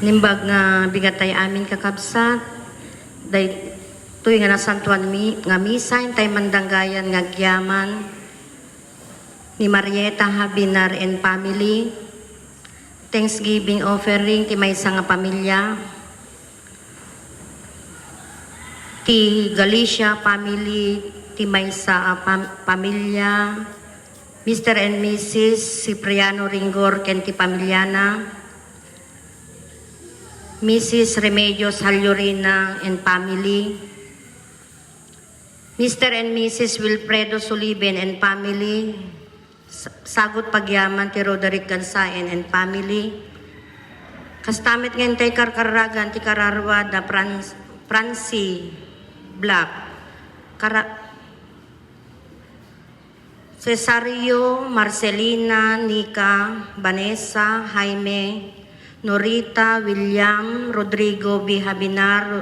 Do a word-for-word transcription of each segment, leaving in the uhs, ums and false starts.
Nimbag nga bigat tay amin, kakabsat. Daytoy nga nasantuan mi-, nga misa, intay mandanggayan nga agyaman ni Marieta Habinar and family. Thanksgiving offering ti maysa nga pamilya. Ti Galicia family, ti maysa a pam-, pamilya. Mister and Missus Cipriano Ringgor ken ti pamilyana. Missus Remedios Hallorina and family. Mister and Missus Wilfredo Suliben and family. Sa-, sagut pagyaman ti Roderick Gansaen and family. Kasta met nga intay karkarragan ti kararua da Fran-, Francie Black. Kara-, Cesario, Marcelina, Nika, Vanessa, Jaime, Norita, William, Rodrigo, Bihabinar,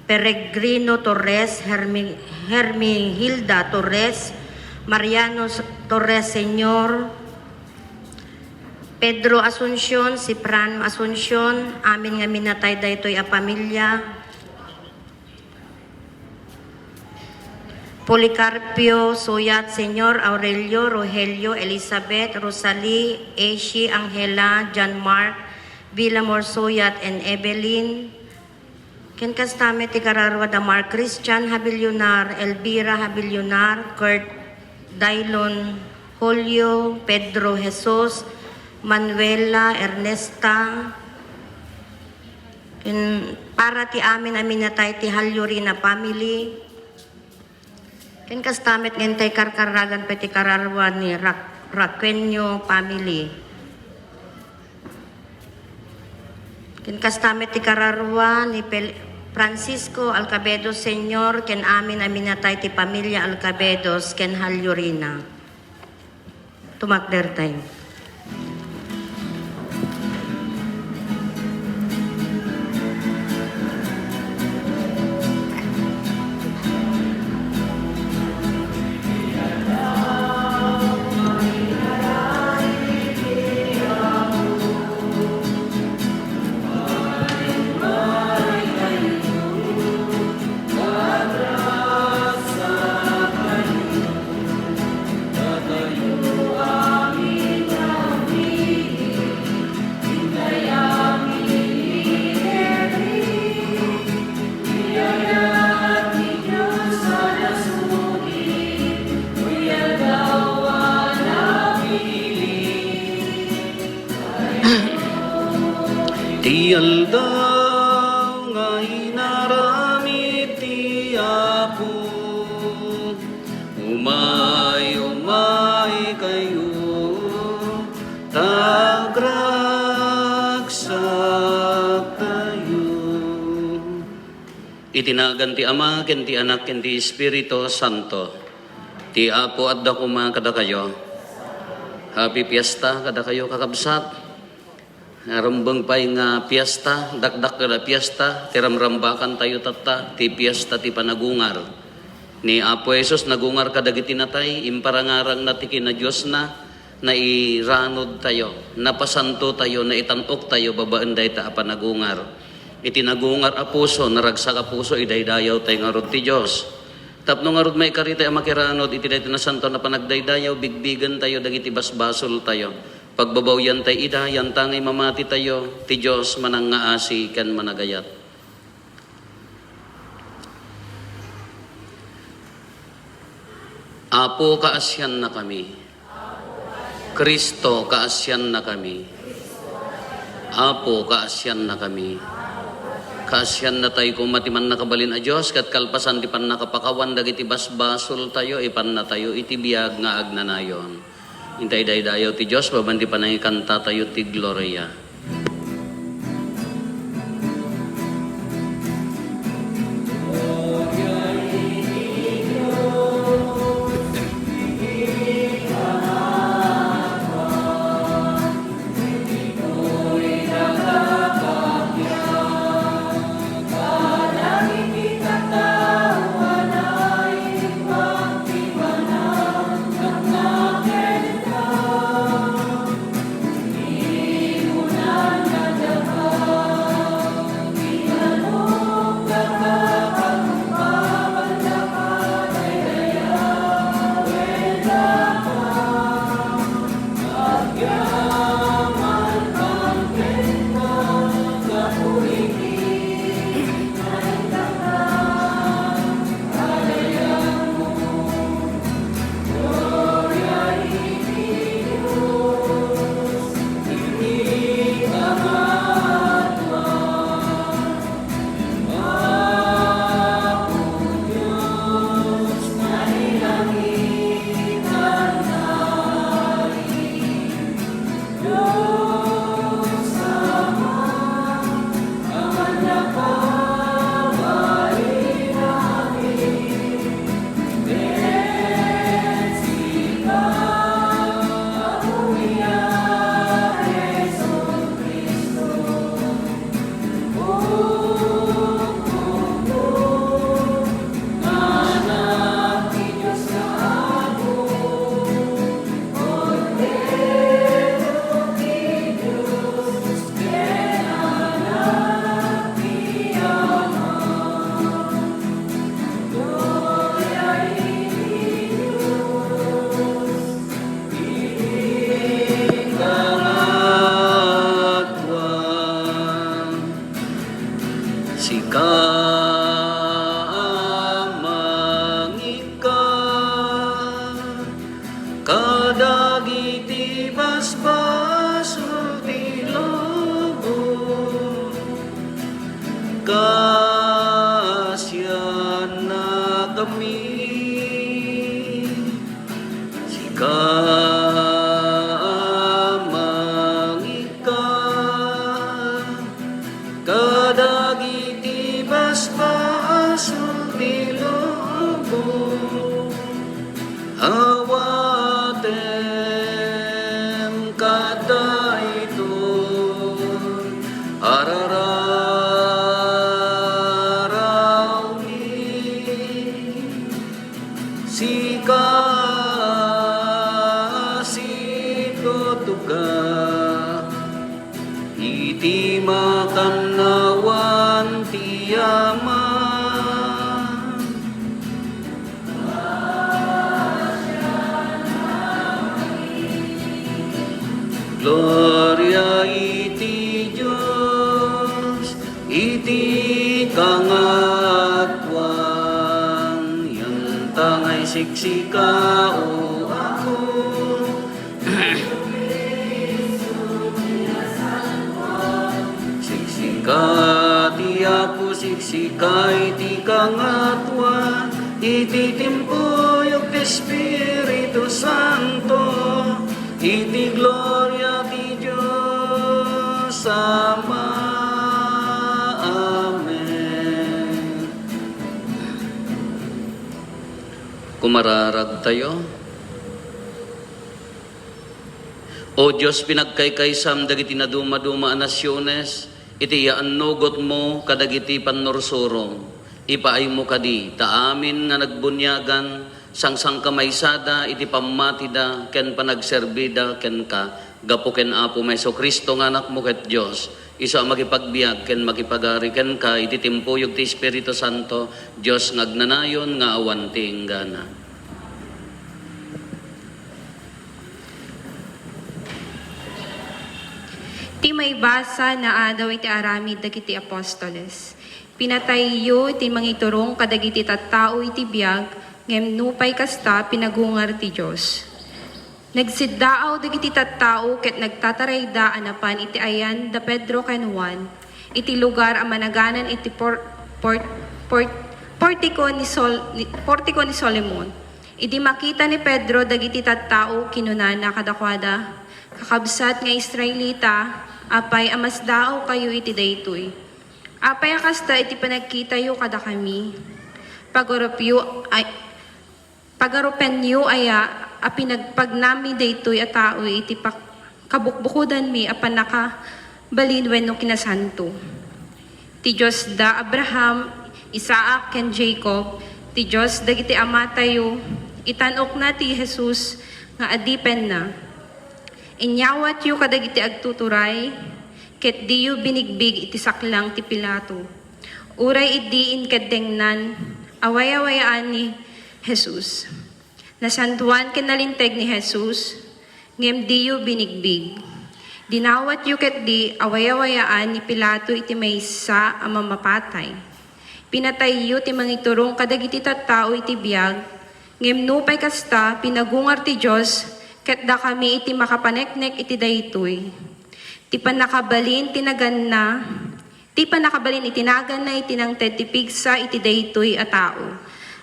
Peregrino Torres, Hermi-, Hermihilda Torres, Mariano S-, Torres Senior, Pedro Asuncion, Cipriano Asuncion, amin nga minatay daytoy a pamilya. Policarpio Suyat Senior, Aurelio, Rogelio, Elizabeth, Rosalie, Eshi, Angela, John Mark, Villamor Suyat, and Evelyn. Ken kasta met ti kararua da Mark Christian Habillonar, Elvira Habillonar, Kurt Dylon, Julio, Pedro Jesus, Manuela, Ernesta, ken para ti amin a minatay ti Hallorina family. Ken kasta met nga intay karkarragan pay ti kararua ni Ra-, Raqueño family. Ken kasta met ti kararua ni Pel-, Francisco Alcabedo Senior ken amin a minatay ti pamilya Alcabedos ken Hallorina. Tumakdertayo. Ti aldaw nga inaramid ti Apo, umay, umay kayo, ta agragsaktayo. Iti nagan ti Ama, ken ti Anak, ken ti Espiritu Santo. Ti Apo adda koma kadakayo. Happy Fiesta kadakayo, kakabsat. Narumbeng pay nga fiesta, dakdakkel a fiesta, ti ramrambakantayo tatta, ti fiesta ti panagungar. Ni Apo Jesus nagungar kadagiti natay, imparangarangna ti kinadiosna, nairanudtayo, napasantotayo, naitan-oktayo babaen dayta a panagungar. Iti nagungar a puso, naragsak a puso, idaydayawtay ngarud ti Dios. Tapno ngarud maikaritay a makiranud iti daytoy nasantoan a panagdaydayaw, bigbigentayo dagiti basbasoltayo. Pagbabawiantay ida, yantangay mamatitayo, ti Dios manangngaasi ken managayat. Apo, kaasiannakami. Cristo, kaasiannakami. Apo, kaasiannakami. Kaasiannatay koma ti Mannakabalin a Dios, ket kalpasan ti pannakapakawan dagiti basbasoltayo, ipannatayo iti biag nga agnanayon. Intay daydayaw ti Dios, babaen ti panangikantatayo ti gloria. Iti makannawan ti Ama. Gloria iti Dios iti kangatuan. Yantangay siksika, O Apo, siksika ti Apo, siksika iti kangatuan, iti timpuyog ti Espiritu Santo, iti gloria ti Dios Ama. Amen. Kumararagtayo. O Dios, pinagkaykaysam dagiti nadumaduma a nasiones iti yaannugotmo kadagiti pannursurom. Ipaaymo kadi ta amin nga nagbuniagan, sangsangkamaysada iti pammatida ken panagserbida kenka, gapu ken Apo Jesu-Cristo nga Anakmo ket Dios, isu a makipagbiag ken makipagari kenka iti timpuyog ti Espiritu Santo, Dios nga agnanayon nga awan ti inggana. Ti maibasa naadaw iti aramid dagiti apostoles. Pinatayyo ti mangiturong kadagiti tattao iti biag, ngem nupay kasta, pinagungar ti Dios. Nagsiddaaw dagiti tattao ket nagtatarayda a napan iti ayan da Pedro ken Juan, iti lugar a managanan iti por-, por-, por-, portiko ni Sol-, ni, portiko ni Solomon. Idi makita ni Pedro dagiti tattao, kinunana kadakuada, "Kakabsat nga Israelita, apay a masdaawkayo iti daytoy? Apay a kasta iti panagkitayo kadakami? Pagarupyo ay, pagarupenyo aya a pinagpagnami daytoy a tao iti pak-, kabukbukodanmi a pannakabalin wenno kinasanto? Ti Dios da Abraham, Isaac, ken Jacob, ti Dios dagiti amatayo, itan-okna ti Jesus nga adipenna. Inyawatyo kadagiti agtuturay, ket diyo binigbig iti saklang ti Pilato, uray idi inkeddengnan a wayawayaan ni Jesus. Nasantoan ken nalinteg ni Jesus, ngem diyo binigbig. Dinawatyo ketdi a wayawayaan ni Pilato iti maysa a mamapatay. Pinatayyo ti mangiturong kadagiti tattao iti biag, ngem nupay kasta, pinagungar ti Dios ket dakami iti makapaneknek iti daytoy. Ti pannakabalin ti naganna, ti pannakabalin iti naganna iti nangted ti pigsa iti daytoy a tao.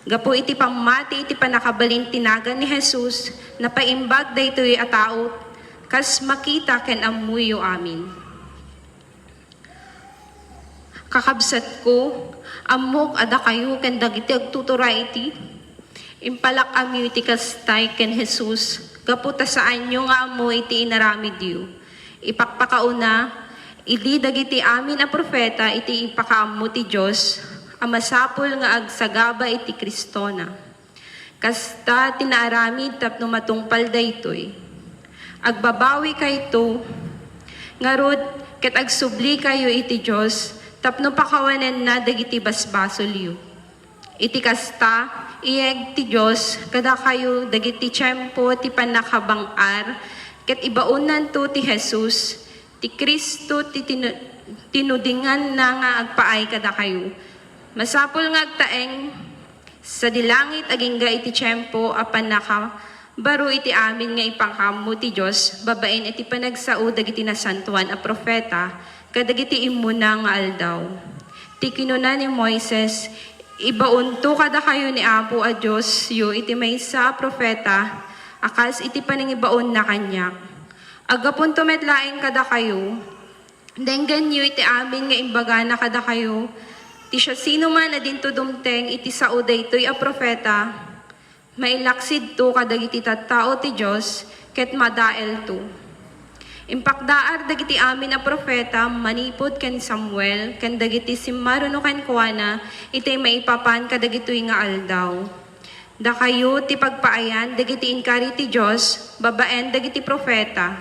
Gapu iti pammati iti pannakabalin ti nagan ni Jesus, napaimbag daytoy a tao kas makita ken ammoyo amin. Kakabsatko, ammok a dakayo ken dagiti agtuturay iti impalak-amyo iti kastay ken Jesus, gapu ta saanyo nga ammo iti inaramidyo. Ipakpakauna, idi dagiti amin a profeta iti ipakaammo ti Dios a masapul nga agsagaba iti Cristona. Kasta ti naaramid tapno matungpal daytoy. Agbabawikayto ngarud ket agsublikayo iti Dios tapno pakawanenna dagiti basbasolyo. Iti kasta, iyeg ti Dios kadakayo dagiti tiempo ti pannakabang-ar ket ibaonnanto ti Jesus, ti Cristo, ti tinu-, tinudinganna nga agpaay kadakayo. Masapul nga agtaeng sadi langit agingga iti tiempo a pannakabaro iti amin nga ipakaammo ti Dios babaen iti panagsao dagiti nasantoan a profeta kadagiti immuna nga aldaw. Ti kinuna ni Moises, "Ibaonto kadakayo ni Apo a Diosyo iti maysa a profeta a kas iti panangibaonna kaniak." Aggapunto met laeng kadakayo, denggenyo iti amin nga imbagana kadakayo ti siasinoman a dinto dumteng iti sao daytoy a profeta, mailaksidto kadagiti tattao ti Dios ket madaelto. Impakdaar dagiti amin a profeta manipud ken Samuel ken dagiti simmaruno kenkuana iti maipapan kadagitoy nga aldaw. Dakayo ti pagpaayan dagiti inkari ti Dios babaen dagiti profeta.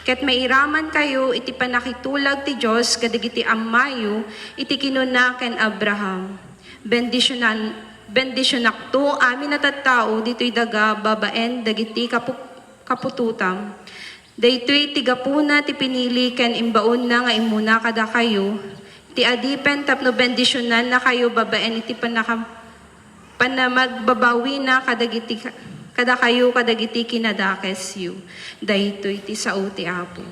Ket mairamankayo iti pannakitulag ti Dios kadagiti ammayo iti kinuna ken Abraham, "Bendisionan-, bendisionakto amin a tattao ditoy daga babaen dagiti kapu-, kaputotam." Daytoy ti gapuna ti pinili ken imbaonna nga immuna kadakayo ti adipen tapno bendisionannakayo babaen iti pannaka-, pannamagbabawina kadagiti, kadakayo kadagiti kinadakesyo. Daytoy ti sao ti Apo.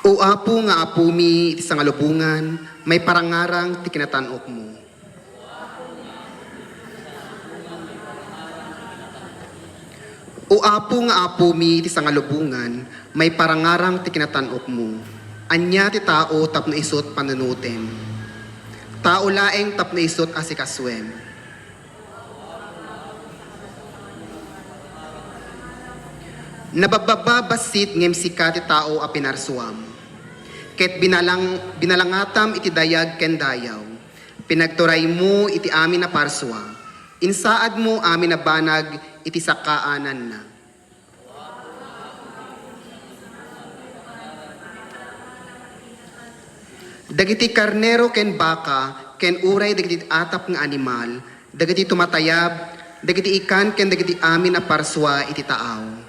O Apo nga Apomi iti sangalubongan, maiparangarang ti kinatan-okmo. O Apo nga Apomi iti sangalubongan, maiparangarang ti kinatan-okmo. Ania ti tao tapno isut' panunotem? Tao laeng tapno isut' asikasuem. Nababbaba bassit ngem sika ti tao a pinarsuam. Ket binalang-, binalangatam iti dayag ken dayaw. Pinagturaymo iti amin a parsua. Insaadmo amin a banag iti sakaananna. Dagiti karnero ken baka, ken uray dagiti atap nga animal, dagiti tumatayab, dagiti ikan ken dagiti amin a parsua iti taaw.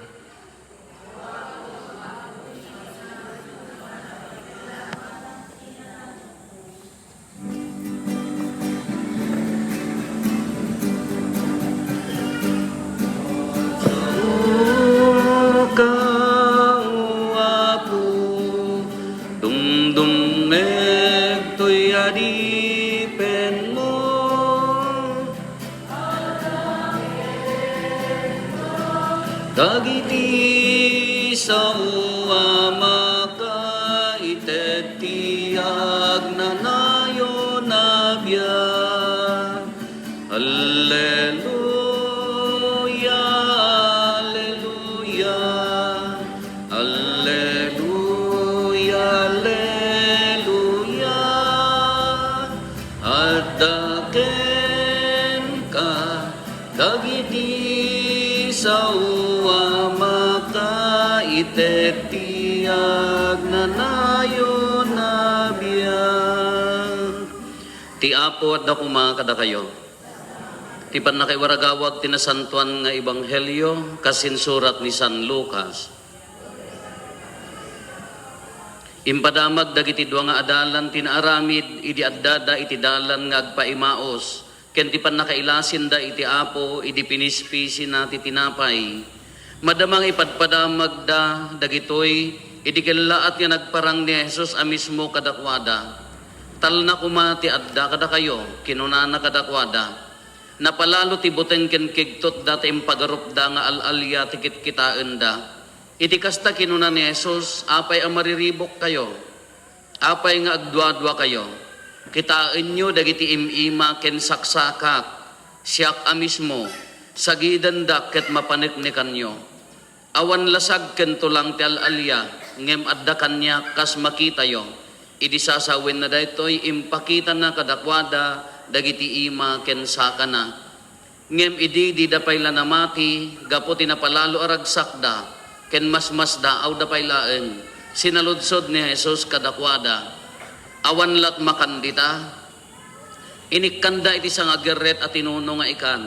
Ka, O Apo, dumdumngeg toy adipenmo. Dagiti sao a makaited ti agnanayon a biag. Alleluia, alleluia, alleluia, alleluia. Adda kenka dagiti sao a makaited ti agnanayon a biag. Ti Apo adda koma kadakayo. Ti pannakaiwaragawag ti Nasantoan nga Ebanghelio kas insurat ni San Lucas. Impadamag dagiti dua nga adalan ti naaramid idi addada iti dalan nga agpa-Emaus, ken ti pannakailasinda iti Apo idi pinispisina ti tinapay. Madama nga ipadpadamagda dagitoy idi kellaat nga nagparang ni Jesus a mismo kadakuada. "Talna koma ti adda kadakayo," kinunana kadakuada. Napalalo ti buteng ken kigtotda ta impagarupda nga al-alia ti kitkitaenda. Iti kasta, kinuna ni Jesus, "Apay a mariribukkayo? Apay nga agduaduakayo? Kitaenyo dagiti im-ima ken saksakak. Siak a mismo. Sagidendak ket mapaneknekanyo." Awan lasag ken tulang ti al-alia, ngem adda kaniak kas makitayo. Idi sasawenna daytoy, impakitana kadakuada dagiti ima ken sakana. Ngem idi dida pay la namati gapu ti napalalo a ragsakda ken masmasdaawda pay laeng, sinaludsod ni Jesus kadakuada, "Awan lat makan dita?" Inikkanda iti sangagerret a tinuno nga ikan.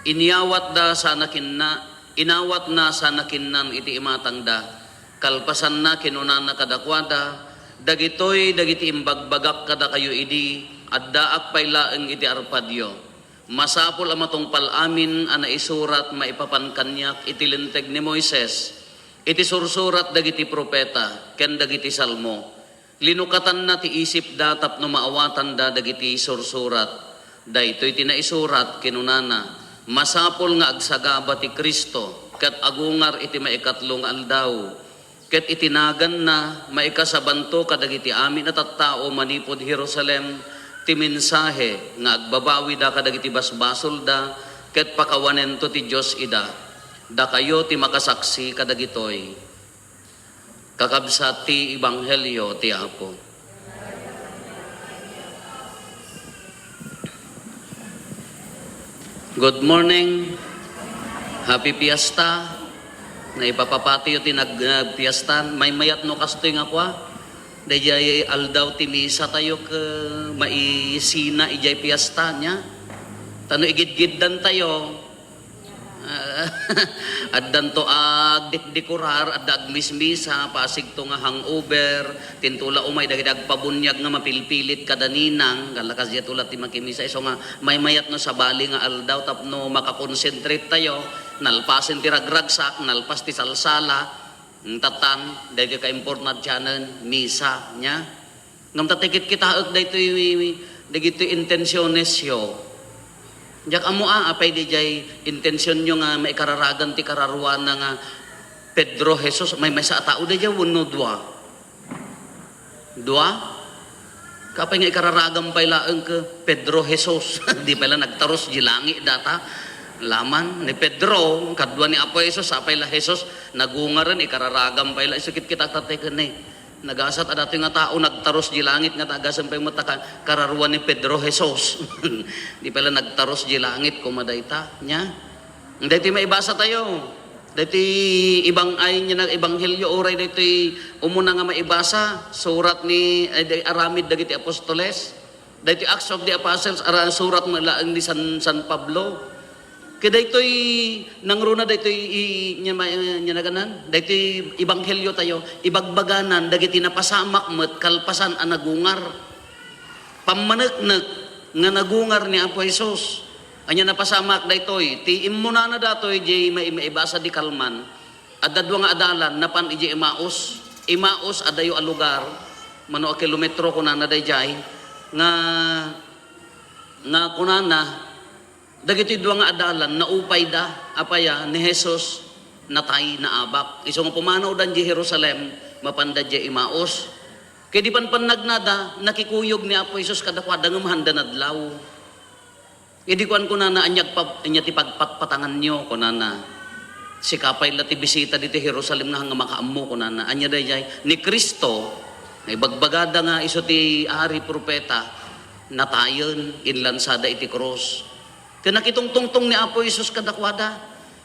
Inyawatda sana kinna, inawatna sana kinnan iti imatangda. Kalpasanna, kinunana kadakuada, "Dagitoy dagiti imbagbagak kadakayo idi addaak pay laeng iti arpadyo. Masapul a matungpal amin a naisurat maipapan kaniak iti Linteg ni Moises, iti sursurat dagiti profeta, ken dagiti Salmo." Linukatanna ti isipda tapno maawatanda dagiti sursurat. Daytoy ti naisurat, kinunana, "Masapul nga agsagaba ti Cristo ket agungar iti maikatlo nga aldaw, ket iti naganna, maikasabanto kadagiti amin a tattao manipud Jerusalem ti mensahe nga agbabawida kadagiti basbasolda, ket pakawanento ti Dios ida. Dakayo ti makasaksi kadagitoy." Kakabsat, ti ebanghelio ti Apo. Good morning. Happy Fiesta. Naipapapatiyo ti nag-, nagpiesta. Maymayat no kastoy nga kua. Dayjay aldaw ti misa tayo ket maisina ijay fiesta nia. Ta no igidgiddan tayo, ah, addanto agdekdekorar, adda agmismisa, pasigto nga hangover, tinto la umay dagiti agpabuniag nga mapilpilit kada ninang, kalakas diay to la ti makimisa. Isu nga maymayat no sabali nga aldaw tapno makakonsentrate tayo, nalpasen ti ragragsak, nalpas ti salsala, mm, tattan, dagiti kaimportantianen, misa, nia. Ngem ta ti kitkitaek daytoy, dagitoy intensionesyo. Diak ammo a, apay dayjay intensionyo nga maikararagan ti kararuana nga Pedro, Jesus, maymaysa a tao dayjay wenno dua? Dua? Kaapay nga ikararagam pay laeng ket Pedro, Jesus. Di pay la nagtarus di langit data. Laman ni Pedro, kadua ni Apo Jesus, apay la Jesus, nagungaren, ikararagam pay la. Isu kitkitaek ta ti ken ni. Nagasat a datoy nga tao nagtarus di langit nga ta agasem pay met ta ka-, kararua ni Pedro, Jesus. Di pay la nagtarus di langit, koma dayta, nia? Daytoy maibasa tayo. Daytoy ibang-, ay, nia, ebanghelio, uray daytoy umuna nga maibasa, surat ni, ay, day-, aramid dagiti apostoles. Daytoy Acts of the Apostles, ara-, surat met laeng ni San, San Pablo. Ket daytoy nangruna daytoy i-, nia ma-, nia naganan, daytoy ebanghelio tayo, ibagbaganan dagiti napasamak met kalpasan a nagungar. Pammaneknek nga nagungar ni Apo Jesus. Ania napasamak daytoy? Ti immunana datoy, di mai-, maibasa di kalman. Adda dua nga adalan, napan idiay Emaus. Emaus, adayo a lugar, mano a kilometro, kunana dayjay, nga, nga kunana, dagiti dua nga adalan, naupayda, apay a, ni Jesus, natay, naabak. Isu nga pumanawda idiay Jerusalem, mapanda idiay Emaus. Ket idi panpannagnada, nakikuyog ni Apo Jesus kadakuada ngem haanda nadlaw. Idi kuan kunana, "Ania pag-, ania ti pagpatpatanganyo?" kunana. "Sika pay la ti bisita ditoy Jerusalem nga, nga makaammo," kunana. Ania dayjay? Ni Cristo, nga ibagbagada nga isu ti ari, propeta, natayen, inlansada iti krus. Ket nakitungtungtong ni Apo Jesus kadakuada.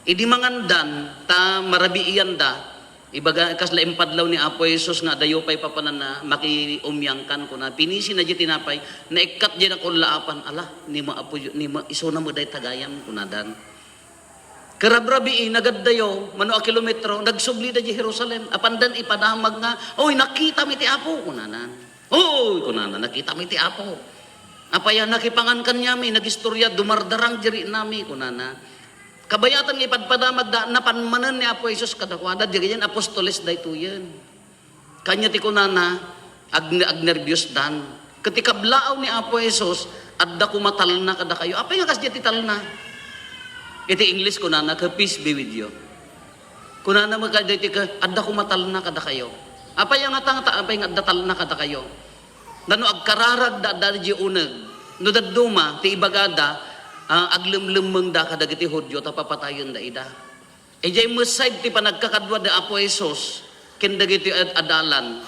Idi mangandan, ta marabiianda, Ibaga, kasla impadlaw ni Apo Jesus nga adayo pay papananna, makiumyangkan, kuna. Pinisina diay tinapay, naikkat diay nakullaapan. "Ala, ni ma Apo, ni ma, isuna met dayta gayam," kunadan. Karabrabii, nagaddayo, mano a kilometro, nagsublida diay Jerusalem. Apandan ipadamag nga, "Oy, nakitam iti Apo," kunanan. "Oy," kunana, "nakitam iti Apo. Apay a nakipangan kaniami, nagistorya, dumardarang diay riknami," kunana. Kabayatan nga ipadpadamagda, napan manen ni Apo Jesus kadakuada, dagiti apostoles daytoyen. Kanya ti kunana, ag-, agnerbiosdan. Ket ti kablaaw ni Apo Jesus, "Adda koma talna kadakayo." Apay nga kasdiay ti talna? Iti English kunana, "Peace be with you." Kunana met kadaytoy, "Adda koma talna kadakayo." Apay nga tangta, apay nga adda talna kadakayo? Nano agkararagda, adda diay uneg. No dadduma ti ibagada, ah, aglemlemmengda kadagiti Judio ta papatayenda ida. Idiay met side ti panagkakadua da Apo Jesus ken dagiti ad-, adalan.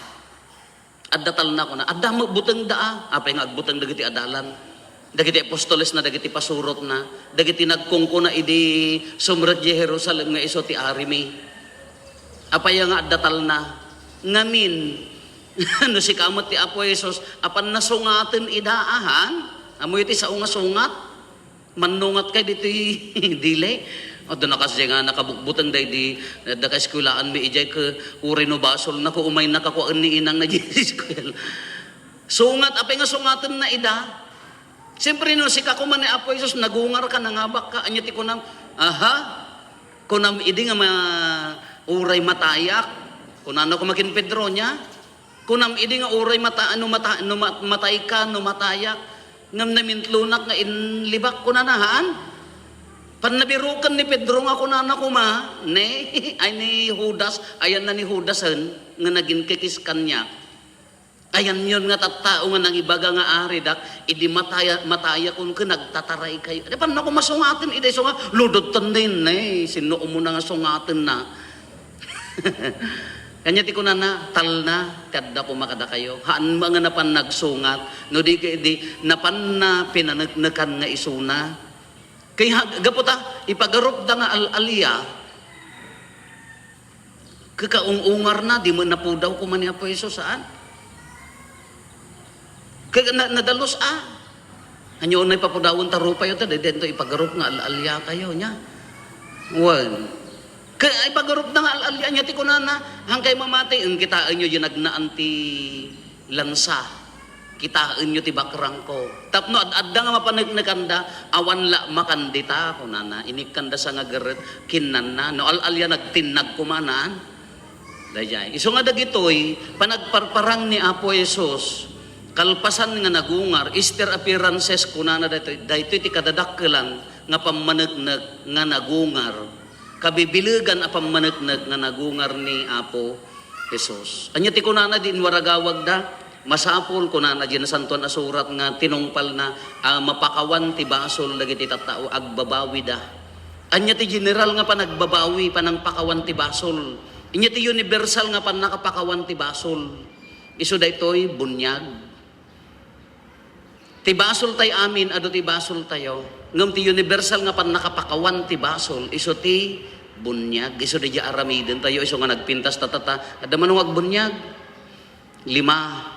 Adda talna, kuna. Adda met butengda, a. Apay nga agbuteng dagiti adalan? Dagiti apostolesna, dagiti pasurotna, dagiti nagkunkuna idi sumrek diay Jerusalem nga isu ti arimi. Apay nga adda talna? Ngamin, no sika met ti Apo Jesus, apan nasungaten ida, ahan? Ammoyo ti sao nga sungat? Mannungatka ditoy dili? Adda na kasdiay nga nakabukbuteng daydi, adda kaeskuelaanmi idiay, ke, uray no basolna, ko umayna kakuaen ni inangna diay eskuela. Sungat, apay nga sungatenna ida? Siempre, no sika koma ni Apo Jesus, nagungarka, nangabakka, ania ti kunam? Aha? Kunam idi nga ma-, uray matayak. Kunana koma ken Pedro, nia? Kunam idi nga uray mata-, no mata-, no ma-, matayka, no matayak, ngem namintlonak nga inlibak, kunana, haan? Pannabiruken ni Pedro nga kunana koma, ne, ay ni Judas, ayanna ni Judasen nga naginkikis kaniak. Ayanyon nga tattao nga nangibaga nga aridak, idi mataya-, matayakon ken nagtataraykayo. Di, panna koma sungaten, idi sunga, ludodten din, ne, sinno umuna nga sungatenna? Kanya ti kunana, "Talna ti adda koma kadakayo." Haan nga napan nagsungat, no di ket idi napanna pinaneknekan nga isuna. Kay ha-, gapu ta, ipagarupda nga al-alia, kakaung-ungarna, di met napudaw koma ni Apo Jesus, saan? Kay na-, nadalus a. Ania unay papudawen ta rupayo ta, daytoy ipagarup nga al-alia kayo, nia? Wen. Kay ipagarupda nga al-alia, nia ti kunana, "Hankay mamati, en kitaenyo, yinagnaan ti lansa. Kitaenyo ti bakrangko." Tapno ad-adda nga mapaneknekanda, awan la makan dita, kunana. Inikkanda sangagerret, kinnanna. No al-alia, nagtinnag koma, naan? Daydiay. Isu nga dagitoy, panagparparang ni Apo Jesus, kalpasan nga nagungar, Easter appearances, kunana daytoy, daytoy ti kadadakkelan nga pammaneknek nga nagungar. Kabibilegan a pammaneknek nga nagungar ni Apo Jesus. Ania ti kunana di inwaragawagda? Masapul, kunana diay Nasantoan a Surat nga tinungpalna a mapakawan ti basol dagiti tattao, agbabawida. Ania ti general nga panagbabawi, panangpakawan ti basol? Ania ti universal nga pannakapakawan ti basol? Isu daytoy, buniag. Ti basoltay amin, adu ti basoltayo. Ngem ti universal nga pannakapakawan ti basol, isu ti buniag. Isu daydiay aramidentayo, isu nga nagpintas ta, ta, ta. Adda mano nga agbuniag? Lima.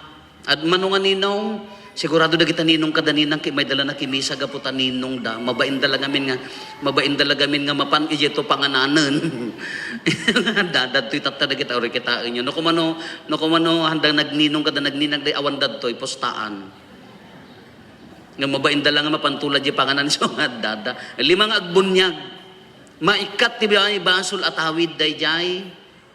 Ad-, mano nga ninong? Sigurado dagita ninong kada ninang ki-, maydala na kimisa gapu ta ninongda. Mabainda la ngamin nga, mabainda la ngamin nga mapan idiay to pangananen. Dadadtoy tatta dagita, uri kitaenyo. No kumano, no kumano, handa nagninong kada nagninang, day awan dadtoy, pustaan. Nga mabainda la nga mapan to la di panganan, so nga dada. Lima nga agbuniag. Maikkat ti basol a tawid, daydiay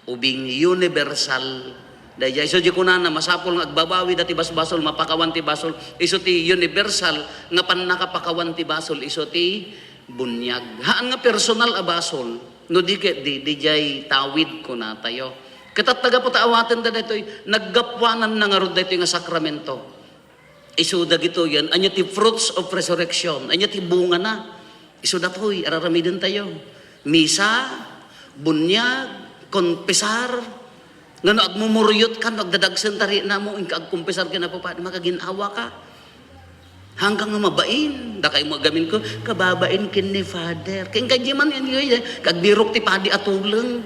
ubing universal. Daydiay, isu di kunana, masapul nga agbabawida ti basbasol, mapakawan ti basol. Isu ti universal nga pannakapakawan ti basol, isu ti buniag. Haan nga personal a basol, no di ket di, daydiay tawid kunatayo. Ket tatta gapu ta awatenda daytoy, naggapuananna ngarud daytoy nga sakramento. Isu dagitoyen, ania ti fruits of resurrection? Ania ti bungana? Isu datoy, ar-aramidentayo. Misa, buniag, konpesar. Nga no agmumuriotkan, no agdadagsen ta riknamo, inka agkonpesar ken Apo Padi, makagin-awaka. Hanggang nga mabain, dakay mo agamin ko, kababain ken ni Father. Ken kadi man, yan, yan, yan, kagbirok ti padi a tuleng.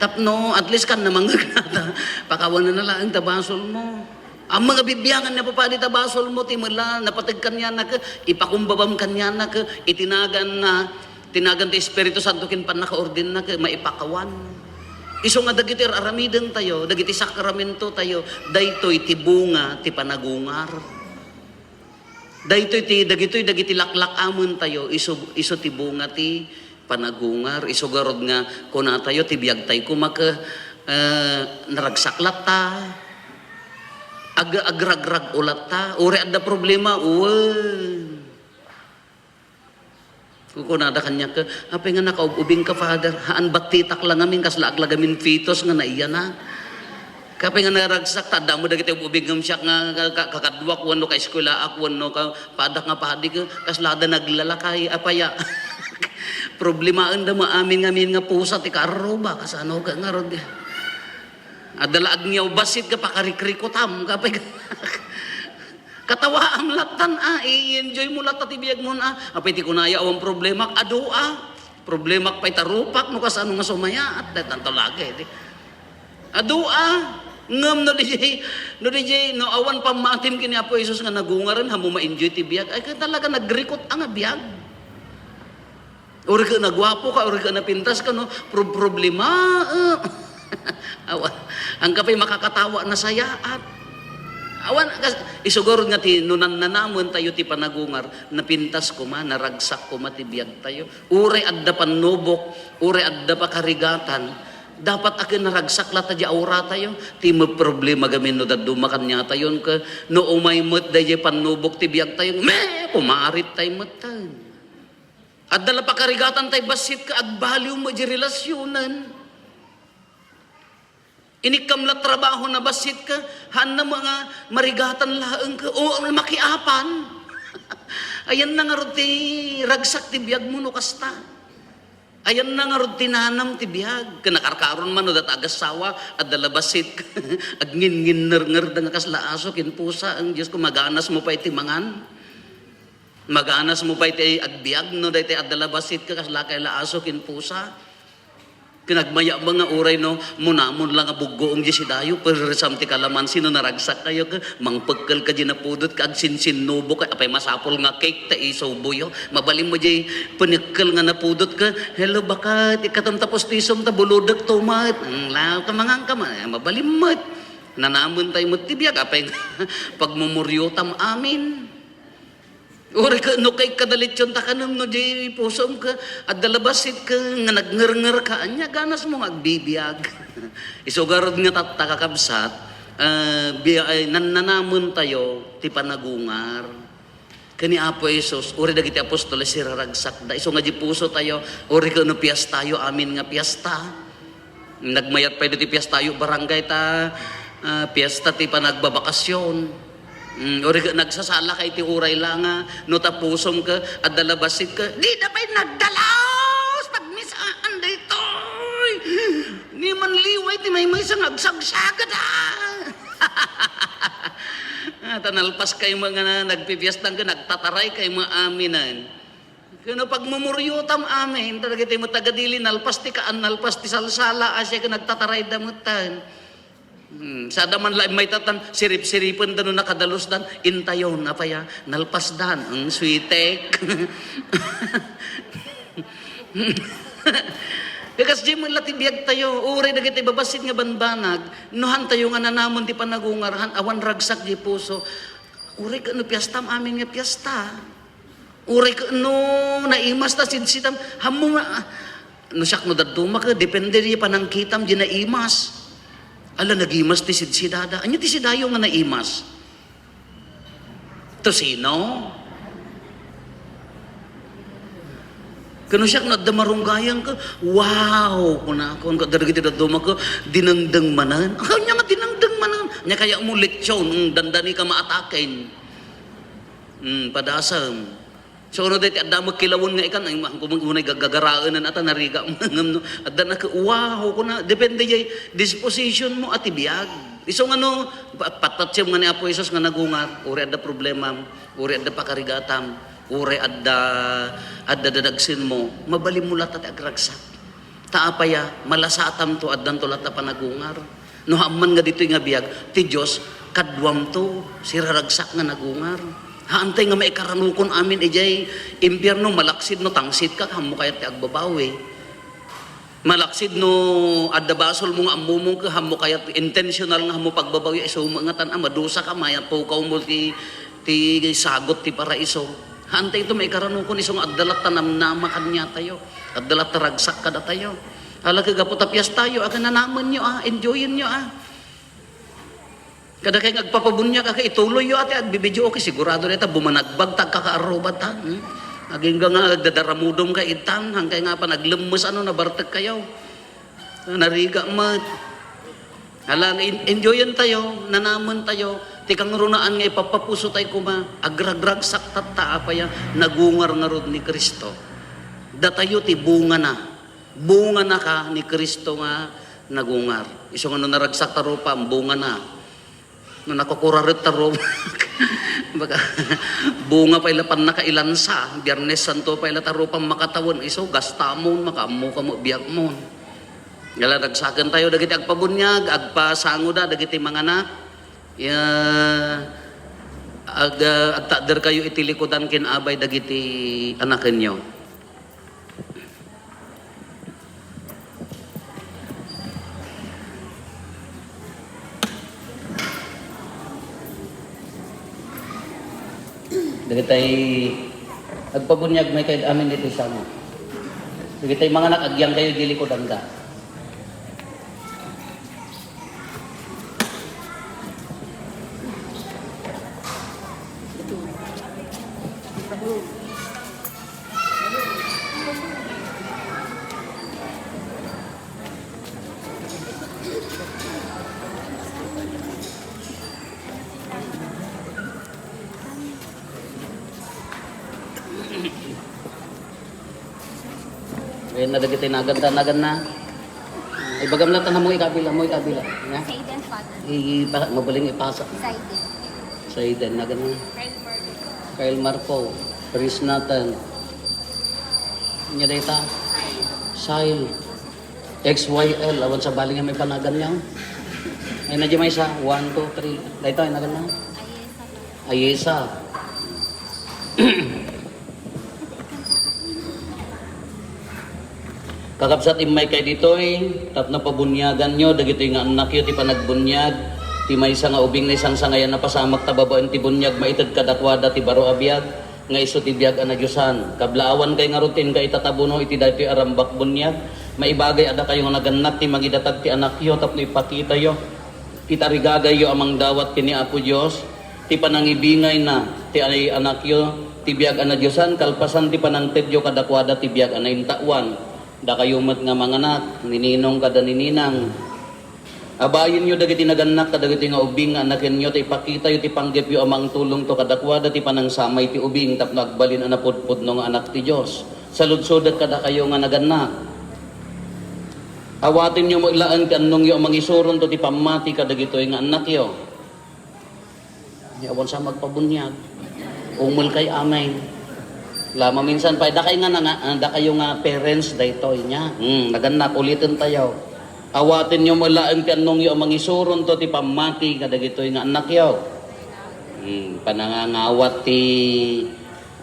Tapno, at least, kan namangeg nata, pakawanan na laeng ta basol mo. Ammom nga bibiangan ni Apo Padi ta basol mo, ti mela, napateg kaniana ket, ipakumbabam kaniana ket, itinagan na, tinagan ti Espiritu Santo ken pannakaordinna ket, maipakawan. Isu nga dagiti ar-aramidentayo, dagiti sakramento tayo, daytoy ti bunga ti panagungar. Daytoy ti, dagitoy dagiti laklak-amentayo, isu, isu ti bunga ti panagungar, isu garud nga kunatayo, ti biagtay koma ket, eh, naragsak latta, ag-, agragrag-o latta, uray adda problema, wen. Kukunada kaniak, "Apay nga nakaub-ubingka, Father?" "Haan, battitak la ngamin, kasla aglagamin fetus nga naiyanak. Apay nga naragsak, ta adda met dagiti ub-ubing ngem siak nga ka-, ka-, kakaduak wenno kaeskuelaak wenno ka-, padak nga padi, ka-, kaslada naglalakay, apaya?" Problemaenda met amin ngamin nga pusa ti kaarruba, kasano ka ngarud? Adda la agngiaw bassit ket pakarikrikutam, apay ka-, katawaam lattan, a, i-enjoy mo latta ti biagmon, a. Apay ti kunaya, awan problemak, adu, a. Problemak pay ta rupak, no kasano nga sumayaat, daytan to lagi, di. Adu, a. Ngem no di, no di, no awan pammatim ken ni Apo Jesus nga nagungaren, hammo ma-enjoy ti biag. Ay, kaya talaga nagrikut a nga biag. Uri ket naguapoka, uri ket napintaska, no? Pro-, problema, eh. Awan. Angka pay makakatawa, nasayaat. Awan, kas-, isu garud nga ti, no nannanamentayo ti panagungar, napintas koma, naragsak koma ti biagtayo. Uray adda pannubok, uray adda pakarigatan, dapat a ket naragsak latta di auratayo. Ti maproblema gamin no dadduma kaniatayon ket no umay met daydiay pannubok ti biagtayo, me, kumarittay metten. Adda la pakarigatan tay bassit ket agbaliw met di relasionen. Inikkam la trabaho na bassit ket haanna met nga marigatan laeng ket, o, makiapan. Ayanna ngarud ti ragsak ti biagmo no kasta. Ayanna ngarud ti nanam ti biag. Ket nakarkaron man no data agassawa, adda la bassit. Agnginnginnerngerde nga kasla aso ken pusa, ang Dios ko, maganas mo pay ti mangan. Maganasmo pay ti agbiag no daytoy adda la bassit ka, kasla kay la aso ken pusa. Ken agmayat nga uray no, munamon la nga buggoeng diay sidayo, persam ti kalamansi no naragsak kayo, ka, mangpekkel ka diay napudot ka, agsinsinnubo ka, apay masapul nga cake ta isuboyo. Mabalinmo diay penekkel nga napudot ka, "Hello, baket, ikkatam ta pustisom ta bulodek to met." Mm, law ka, mangan ka man, eh, mabalin met. Nanamen tayo met ti biag, apay nga pagmumuriotam amin. Uray ka no kay kadalityon ta kanem no di pusom ka, adda la bassit ka nga nagngerngerka, ania ganasmo nga agbibiag. Isu garud nga tatta, kakabsat, ah, bi-, ay, nannanamen tayo ti panagungar. Ken ni Apo Jesus, uray dagiti apostoles siraragsakda. Isu nga di puso tayo, uray ka no piestayo, amin nga piesta. Nagmayat pay ditoy piestayo barangay ta, ah, piesta ti panagbabakasyon. Mm, uray ka, nagsasala ka iti uray la nga, no ta pusom ka, adda la bassit ka, dida pay nagdalaos, pagmisaan daytoy. Ni man liway ti maymaysa nga agsagsagada. Ah, ta nalpas kay mga na, nagpipiestang ka, nagtataray kay mga aminan. Ken no pagmumuriotam amin, ta dagiti met taga dili, nalpas ti kaan, nalpas ti salsala, a, siya ket nagtatarayda metten. Hmm, sada man la maytatan, sirip-siripen da no nakadalusdan, intayon, apay a, nalpasdan, ang switek. Kakas di met la ti biag tayo, uray dagiti babassit nga banbanag, no han tayo nga nanamen ti panagungar, han awan ragsak di puso, uray ka no piestam amin nga piesta. Uray ket no naimas ta sidsitam, hammo nga, no siak no dadduma ket depende di panangkitam di naimas. Ala, nagimas ti sidsidada. Ania ti sidayo nga naimas? Tocino? Ket no siak no adda marunggayang ka, wow, kuna, kun, kadagiti dadduma ka, dinengdeng manen. Ania nga dinengdeng manen? Ania kaya mo lechon, mm, dandani ka maataken. Mm, padasem. So, no, daytoy adda met kilawen nga ikan, ay, ma-, kumang unay gagagaraenan ata, narigat ngem no, adda na ka, wow, kuna, depende jay disposition mo a ti biag. Isu nga no, pa-, patatiem nga ni Apo Jesus nga nagungar, uray adda problemam, uray adda pakarigatam, uray adda, adda dadagsenmo, mabalinmo latta ti agragsak. Ta apay a, malasatamto, addanto latta panagungar. No, amman nga ditoy nga biag, ti Dios, kaduamto, siraragsak nga nagungar. Haantay nga maikaranokon amin idiay impierno, malaksid no tangsit ka, hammo kayat ti agbabawi. Malaksid no adda basolmo nga ammomong ka, hammo kayat intentional nga hammo pagbabawi, isu met nga tan-, a, madusa ka, mayat pukaw mo ti, ti sagot ti paraiso. Haantay ito maikaranokon isu nga adda latta namnama kaniatayo. Adda latta ragsak kadatayo. Ala, ket gapu ta piestayo, a, ket nanamenyo, a, enjoyenyo, a. Kada kay nga agpapabuniag, a, ket ituloyyo, a, ti agbibideo, ket sigurado dayta bumanagbag ta agkakaarrubat, a. Hmm? Agingga nga agdadaramudom ka itan, hankay nga panaglemmes, ano, nabartek kayo. Narigat met. Ala, in-, enjoyen tayo, nanamen tayo, ti kangrunaan nga ipappapuso tayo koma, agragragsak tatta, apay a, nagungar ngarud ni Cristo. Datayo ti bungana. Bungana ka ni Cristo nga nagungar. Isu nga no naragsak ta rupam, bungana. No nakukuraret ta rupam, baga, bunga pay la pannakailansa, Biernes Santo pay la ta rupam makatawen, isu, gastamon, makaammo ka met biagmon. Ngala, ragsaken tayo dagiti agpabuniag, agpasangoda dagiti manganak. Ya, ag-, ah, agtakder kayo iti likudan ken abay dagiti anakenyo. Dagitay agpabuniag, maikayad amin ditoy sango. Dagitay manganak, agyang kayo di likudanda. Ayan na dagiti nagan ta, nagan na. Ibagam na tan, ammo ikabila, ammo ikabila. Ya? Sa Eden, Father. I-, ipa-, mabaling ipasa. Sa Eden. Sa Eden, nagan na. Kyle Marco. Kyle Marco. Prisnatan. Nya dayta? Xyl. X Y L. Awan sabali nga may panagan niya. Ay, na di maysa. One, two, three. Dayta, ay, nagan na? Ayesa. Kakabsat, immay kay ditoy, tapno pabuniaganyo dagitoy nga annakyo ti panagbunyag, ti maysa nga ubing naisangsangayan a pasamak ta babaen ti bunyag maited kadakuada ti baro a biag, nga isu ti biag a nadiosan. Kablaawan kay ngarud ti inka itatabuno iti daytoy a rambak bunyag, maibagay a dakayo nga nagannak ti mangidatag ti anakyo tapno ipakitayo ti tarigagayyo a mangdawat ken ni Apo Dios, ti panangibingayna ti ay anakyo ti biag a nadiosan kalpasan ti panangtedyo kadakuada ti biag a naintaoan. Dakayo met nga manganak, ni ninong kada ni ninang, abayenyo dagiti nagannak kadagiti nga ubing nga annakenyo, ta ipakitayo ti panggepyo a mangtulongto kadakuada ti panangsamay ti ubing tapno agbalin a napudpudno nga anak ti Dios. Saludsodek kadakayo nga nagannak. Awatenyo met laeng ti annongyo a mangisuronto ti pammati kadagitoy nga annakyo. Ni awan sa magpabuniag. Umel kay amin. La, maminsan pay, dakay nga nanga-, ah, dakayo nga parents daytoy nia. Hmm, nagannak, uliten tayo. Awatenyo met laeng ti annongyo a mangisuronto ti pammati kadagitoy nga annakyo. Hmm, panangangawat ti,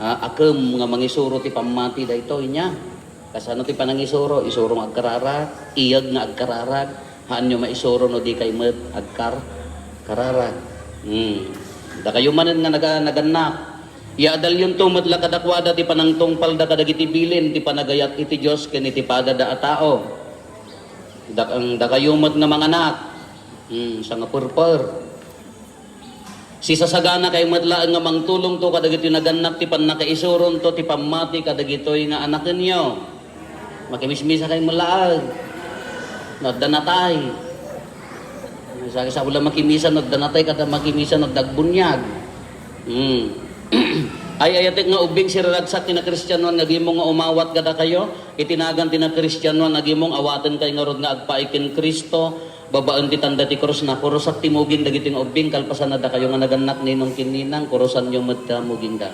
ah, akem nga mangisuro ti pammati daytoy nia. Kasano ti panangisuro? Isuro nga agkararag, iyeg nga agkararag, haanyo maisuro no di kay met agkar-, kararag. Hmm. Dakayo manen nga naga-, nagannak, yaadalyonto met la kadakuada ti panangtungpalda kadagiti bilin ti panagayat iti Dios ken iti padada a tao. Dak-, ang dakayo met nga manganak, hmm, sangapurpur. Sisasagana kay met laeng nga mangtulongto kadagiti nagannak ti pannakaisuronto ti pammati kadagitoy nga anakenyo. Makimismisa kay met laeng. No adda natay. Sa, sa ulam makimisa no adda natay, kada makimisa no adda agbuniag. Hmm. Ay, ayatek nga ubbing siraragsak ti nakristianoan nga agimong nga umawat kadakayo. Iti nagan ti nakristianoan nga agimong, awaten kay ngarud nga agpaay ken Cristo. Babaen ti tanda ti krus, nakurusak ti muging dagiti nga ubbing, kalpasan a dakayo nga nagannak ninong ken ninang, kurusanyo met ti mugingda.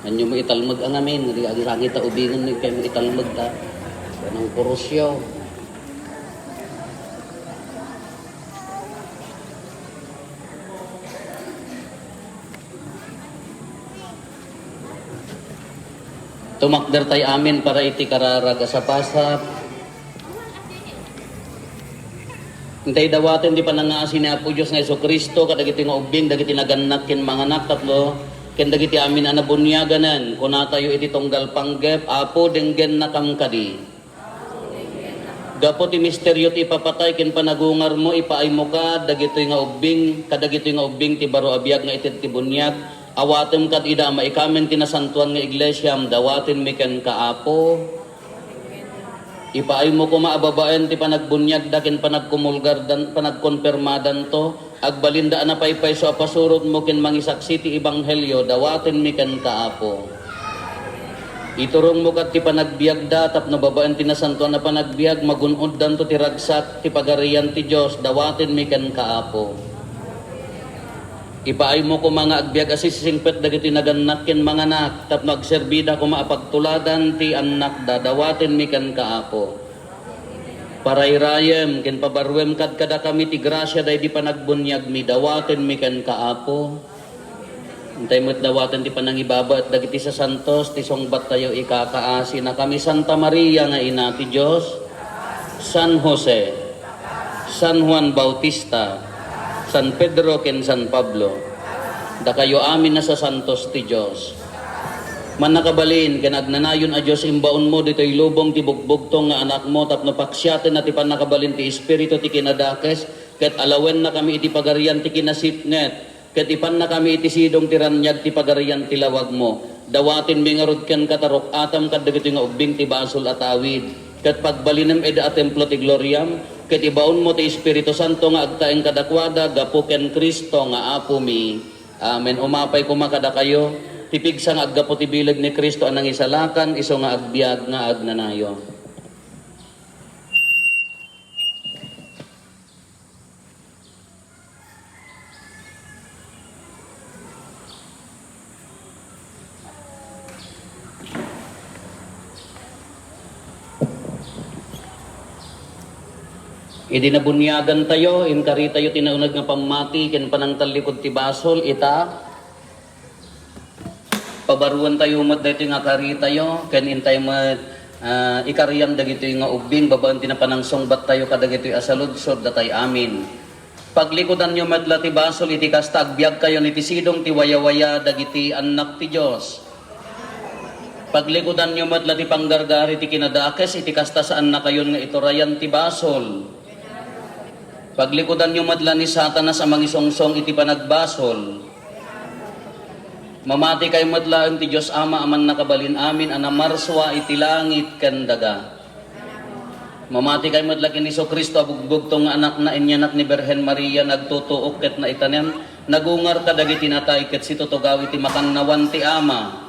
Anyo mo italmeg a ngamin, nga di agi langit ta ubingen, no kay mo italmeg ta. Anong kurusyo? Tumakder tay amin para iti kararag a sapasap. Intay dawaten ti panangaasi ni Apo Dios nga Jesu-Cristo kadagiti nga ubbing, dagiti nagannak ken manganak, tapno ken dagiti amin a nabuniaganen. Kunatayo iti tunggal panggep, Apo, denggennakam kadi. Gapu ti misterio ti ipapatay ken panagungarmo, ipaaymo kad dagitoy nga ubbing, kadagitoy nga ubbing ti baro a biag nga ited ti buniag. Awatem kad ida a maikamen ti nasantoan nga iglesiam, dawatenmi kenka, Apo. Ipaaymo koma a babaen ti panagbuniagda ken panagkumulgardan, panagkonpermadanto. Agbalinda a napaypayso a pasurotmo ken mangisaksi ti ebanghelio, dawatenmi kenka, Apo. Iturongmo kad ti panagbiagda tapno babaen ti nasantoan a panagbiag, magun-oddanto ti ragsak ti Pagarian ti Dios, dawatenmi kenka, Apo. Ipaaymo koma nga agbiag a sisisingpet dagiti nagannak ken manganak tapno agserbida koma a pagtuladan ti annakda, dawatenmi kenka, Apo. Parayrayem ken pabaruem kad kadakami ti grasia daydi panagbuniagmi, dawatenmi kenka, Apo. Intay met dawaten ti panangibabaet dagiti sasantos ti sungbattayo, ikakaasinakami, Santa Maria nga Ina ti Dios, San Jose, San Juan Bautista, San Pedro ken San Pablo, dakayo amin a sasantos ti Dios. Mannakabalin ken agnanayon a Dios, imbaonmo ditoy lubong ti bugbugtong nga Anakmo tapno paksiatenna ti pannakabalin ti Espiritu ti kinadakes, ket alawennakami iti pagarian ti kinasipnget, ket ipannakami iti sidong ti raniag ti pagarian ti lawagmo. Dawatenmi ngarud kenka ta ruk-atam kadagitoy nga ubbing ti basol a tawid, ket pagbalinem ida a templo ti gloriam, ket ibaonmo ti Espiritu Santo nga agtaeng kadakuada gapu ken Cristo nga Apomi. Amen. Umapay koma kadakayo ti pigsa nga aggapu ti bileg ni Cristo a nangisalakan, isu nga agbiag nga agnanayon. Idi nabuniagantayo, inkaritayo ti nauneg nga pammati ken panangtallikod ti basol, ita, pabaruentayo met daytoy nga karitayo, ken intay met, ah, ikariam dagitoy nga ubbing babaen ti napanangsungbattayo kadagitoy a saludsod datay amin. Paglikudanyo met la ti basol iti kasta, agbiagkayon iti sidong ti wayawaya dagiti annak ti Dios. Paglikudanyo met la ti panggargari ti kinadakes iti kasta, saannakayon nga iturayan ti basol. Paglikudanyo met la ni Satanas a mangisungsong iti panagbasol. Mamati kay met laeng ti Dios Ama a Mannakabalin-amin a namarsua iti langit ken daga. Mamati kay met la ken Jesu-Cristo a bugbugtong nga Anakna, inyanak ni Birhen Maria, nagtutuok ket naitanem, nagungar kadagiti natay ket situtugaw iti makannawan ti Ama.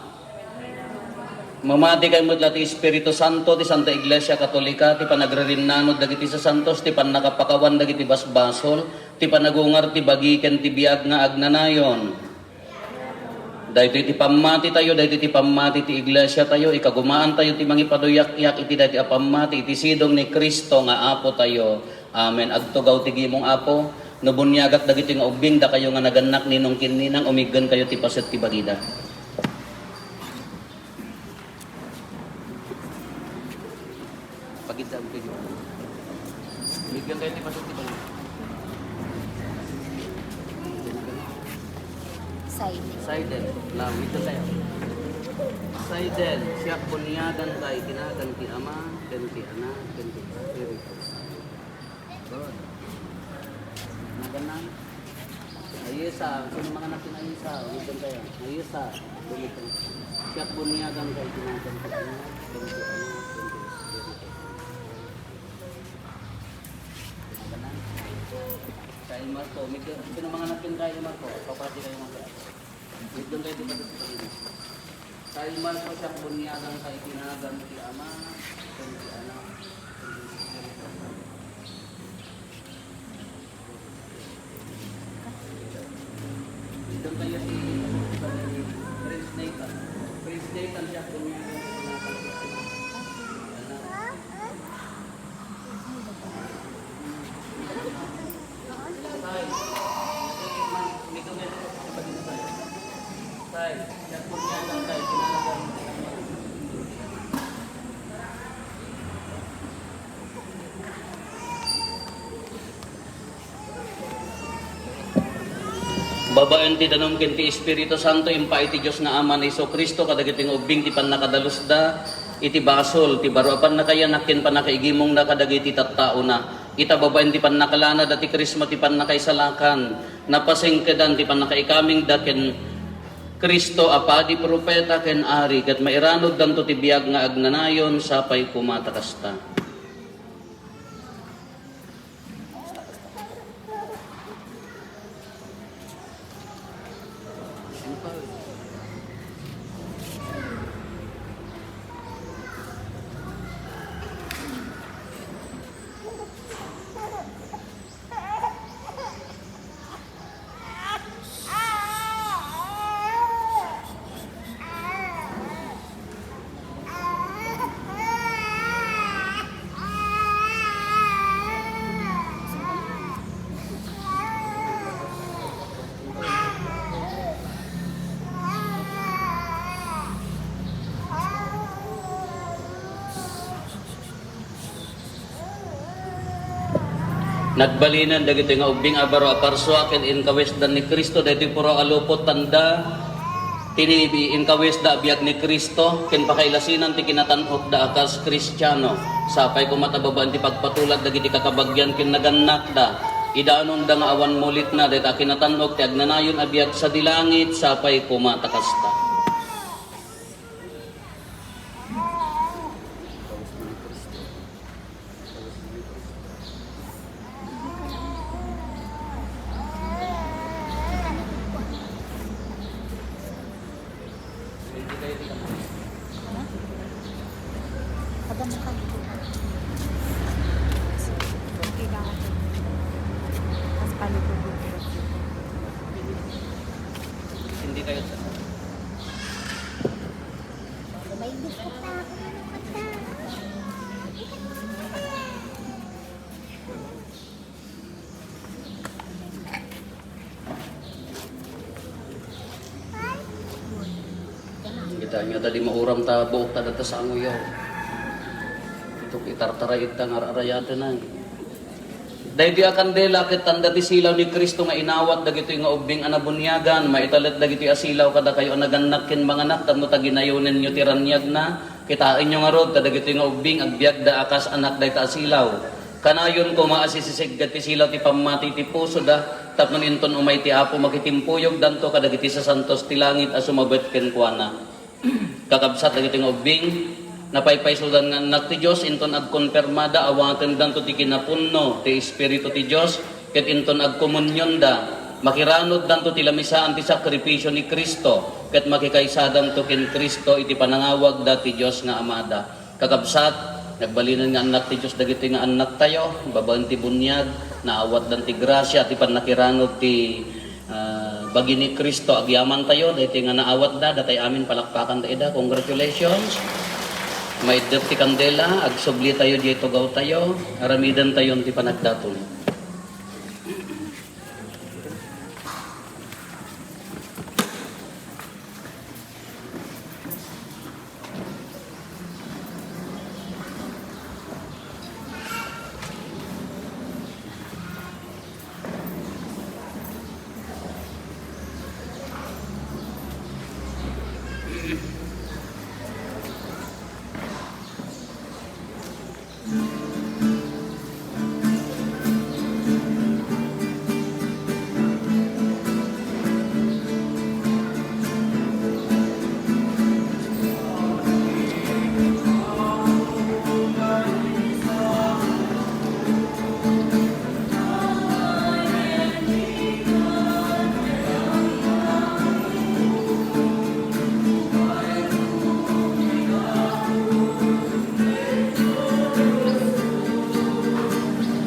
Mamati kay met la ti Espiritu Santo, ti Santa Iglesia Katolika, ti panagririnnanod dagiti sasantos, ti pannakapakawan dagiti basbasol, ti panagungar ti bagi ken ti biag nga agnanayon. Daytoy ti pammatitayo, daytoy ti pammati ti iglesiatayo, ikagumaantayo ti mangipaduyak-yak iti daytoy a pammati iti sidong ni Cristo nga Apotayo. Amen. Agtugaw ti gimong, Apo, no buniagak dagitoy nga ubbing, dakayo nga nagannak ninong ken ninang, umiggenkayo ti paset ti bagida. Pagidda ang pwede. Bigyan kayo ni Pastor Tibay. Side. Side. Lang, dito kayo. Side. Siya bunyagan tayo, kinagan ti Ama, ken ti Anak, ken ti Espiritu Santo. Good. Naganang. Ayesa, sino mga anak ni Ayesa? Ulitin kayo. Ayesa, ulitin. Siya bunyagan kay ginagawa ko. Kay Marco, may, sino mga anak ni Kay Marco? Papati kayo, Marco. Ulitin kayo, di ba, sa pagkakas? Kay Marco, siya bunyagan kay ginagawa ti Ama, ken ti Anak, ken ti Espiritu Santo. Dito kayo si Prince Nathan. Prince Nathan siya po niya. Tay, siya po niya lang tayo. Babaen ti danum ken ti Espiritu Santo, impaay ti Dios nga Ama ni Jesu-Cristo kadagiti nga ubbing ti pannakadalusda iti basol, ti baro a pannakayanak ken pannakaigimongda kadagiti tattaona. Ita, babaen ti pannakalanada ti Krisma ti pannakaisalakan, napasingkedan ti pannakaikamingda ken Cristo a padi, profeta, ken ari, ket mairanuddanto ti biag nga agnanayon, sapay koma ta kasta. Nagbalinen dagitoy nga ubbing a baro a parsua ken inkawisdan ni Cristo daytoy puro a lupot, tanda ti inkawis da a biag ni Cristo ken pakailasinan ti kinatan-okda a kas Kristiano. Sapay koma ta babaen ti pagpatulad dagiti kakabagian ken nagannakda, idanonda nga awan mulitna dayta a kinatan-ok ti agnanayon a biag sadi langit. Sapay koma ta kasta. Kawes ni Cristo. Kawes ni Cristo. Kailangan ko. Mas palubog yung pinagdito. Hindi kayo sa May gusto pa ako. Kita nyo, ta di mauram ta buok ta data sa anguyaw. Ito, itartaray ita nga ar-arayaten ay. Daytoy a kandela ket tanda ti silaw ni Cristo nga inawat dagitoy nga ubbing a nabuniagan. Maitalek dagitoy a silaw kadakayo a nagannak ken manganak tapno ta ginayonenyo ti raniagna. Kitaenyo ngarud ta dagitoy nga ubbing agbiagda a kas anak dayta a silaw. Kanayon koma a sisiseggat ti silaw ti pammati iti pusoda, tapno inton umay ti Apo, makitimpuyogdanto kadagiti sasantos ti langit a sumabet kenkuana. Kakabsat, dagitoy nga ubbing, napaypaysudan nga annak ti Dios, inton agkonpermada, awatendanto ti kinapunno ti Espiritu ti Dios, ket inton agkomunionda, makiranuddanto ti lamisaan ti sakripisio ni Cristo, ket makikaysadanto ken Cristo iti panangawagda ti Dios nga Amada. Kakabsat, nagbalinen nga annak ti Dios dagitoy nga annaktayo, babaen ti buniag, naawatdan ti grasia, ti pannakiranud ti, ah, bagi ni Cristo. Agyamantayo, daytoy nga naawatda, datay amin palakpakan da ida. Congratulations. Maiddep ti kandela, agsublitayo diay tugawtayo, aramidentayon ti panagdaton.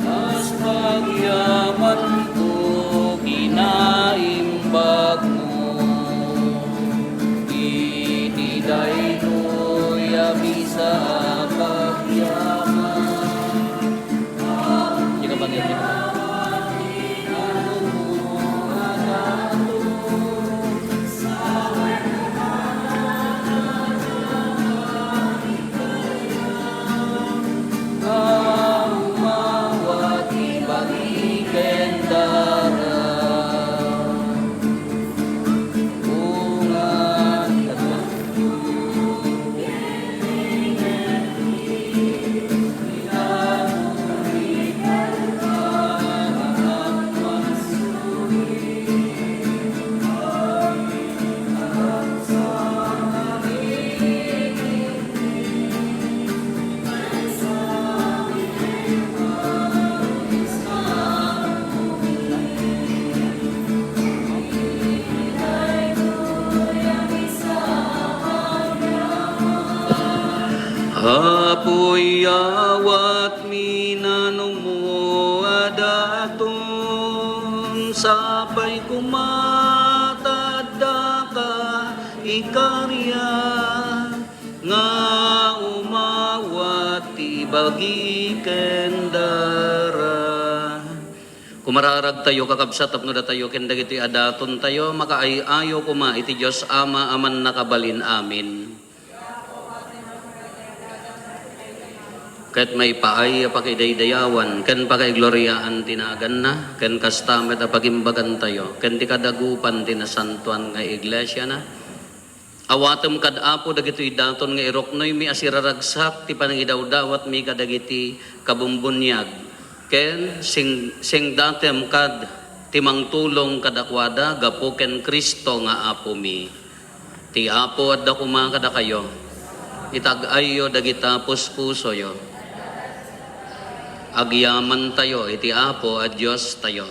Kas pagyamanko, kinaimbagmo, iti daytoy a misa a pagyaman. Di ka ba, di ka ba? Apo, iyawatmi nanongmo a daton, sapay koma ta addaka ikariak nga umawat ti bagi ken dara. Kumararagtayo, kakabsat, tapno datayo ken dagiti a datontayo makaay-ayo koma iti Dios Ama a mannakabalin amin. Ket maipaay a pakidaydayawan ken pakaigloriaan ti naganna, ken kasta met a pagimbagantayo ken ti kadagupan ti nasantoan nga iglesiana. Awatem kad, Apo, dagitoy daton nga iruknoymi a siraragsak ti panangidawdawatmi kadagiti kabumbuniag, ken sing-, singdatem kad ti mangtulong kadakuada gapu ken Cristo nga Apomi. Ti Apo adda koma kadakayo. Itag-ayyo dagita puspusoyo. Agyamantayo iti Apo a Diostayo.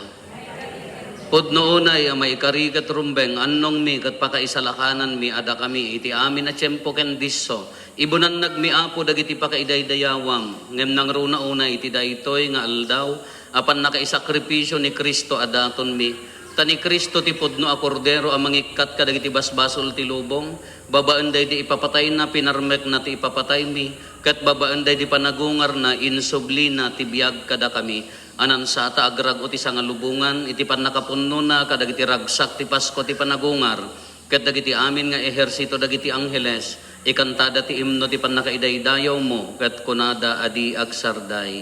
Pudno unay a maikari ket rumbeng, annongmi ket pakaisalakananmi a dakami iti amin a tiempo ken disso. Ibunannagmi, Apo, dagiti pakaidaydayawam, ngem nangruna unay iti daytoy nga aldaw a pannakaisakripisio ni Cristo a datonmi. Ta ni Cristo ti pudno a Kordero a mangikkat kadagiti basbasol ti lubong, babaen daydi ipapatayna, pinarmekna ti ipapataymi, ket babaen daydi panagungarna, insublina ti biag kadakami. Anansata agrag-o ti sangalubongan iti pannakapunnona kadagiti ragsak ti Pasko ti panagungar, ket dagiti amin nga ehersito dagiti angheles, ikantada ti imno ti pannakaidaydayawmo, ket kunada a di agsarday.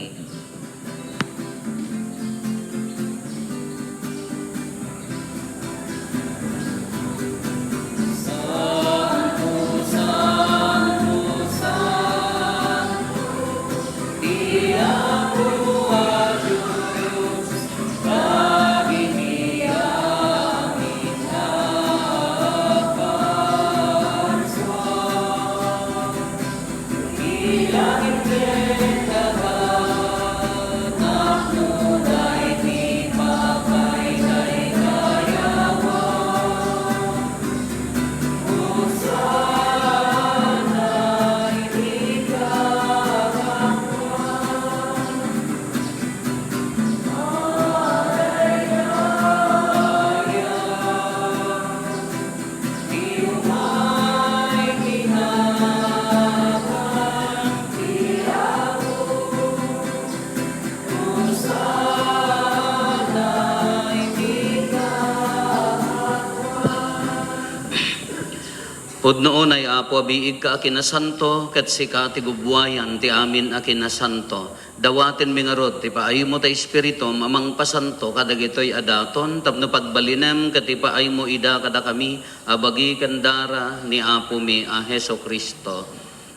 Pudno unay, Apo, a biigka a kinasanto, ket sika ti gubbuayan ti amin a kinasanto. Dawatenmi ngarud ti paaymo ta Espiritum a mangpasanto kadagitoy a daton tapno pagbalinem ket ipaaymo ida kadakami a bagi ken dara ni Apomi a Jesu-Cristo.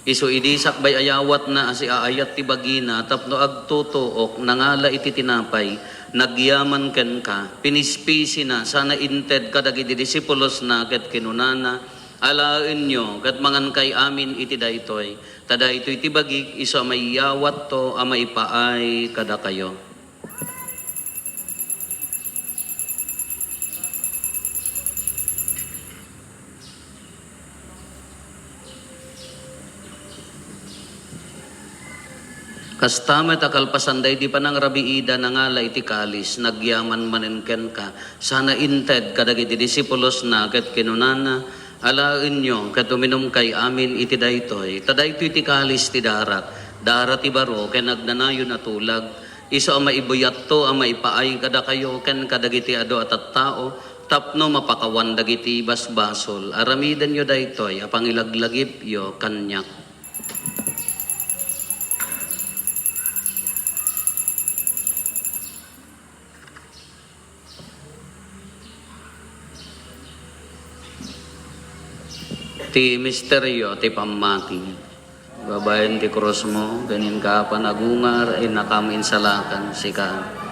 Isu idi sakbay a yawatna a siaayat ti bagina tapno agtutuok, nangala iti tinapay, nagyaman kenka, pinispisina sana inted kadagiti disipulosna ket kinunana, "Alaenyo ket mangankay amin iti daytoy, ta daytoy ti bagik isu a maiyawatto a maipaay kadakayo." Kasta met a kalpasan daydi panangrabiida, nangala iti kalis, nagyaman manen kenka, sana inted kadagiti disipulosna ket kinunana, "Alaenyo ket uminumkay amin iti daytoy, ta daytoy ti kalis ti darak, dara ti baro ken agnanayon a tulag, isu a maibuyatto a maipaay kadakayo ken kadagiti adu a tattao tapno mapakawan dagiti basbasol. Aramidenyo daytoy a pangilaglagipyo kaniak." Ti misterio ti pammati. Babaen ti krusmo, ken inka panagungar, innakam insalakan, sika.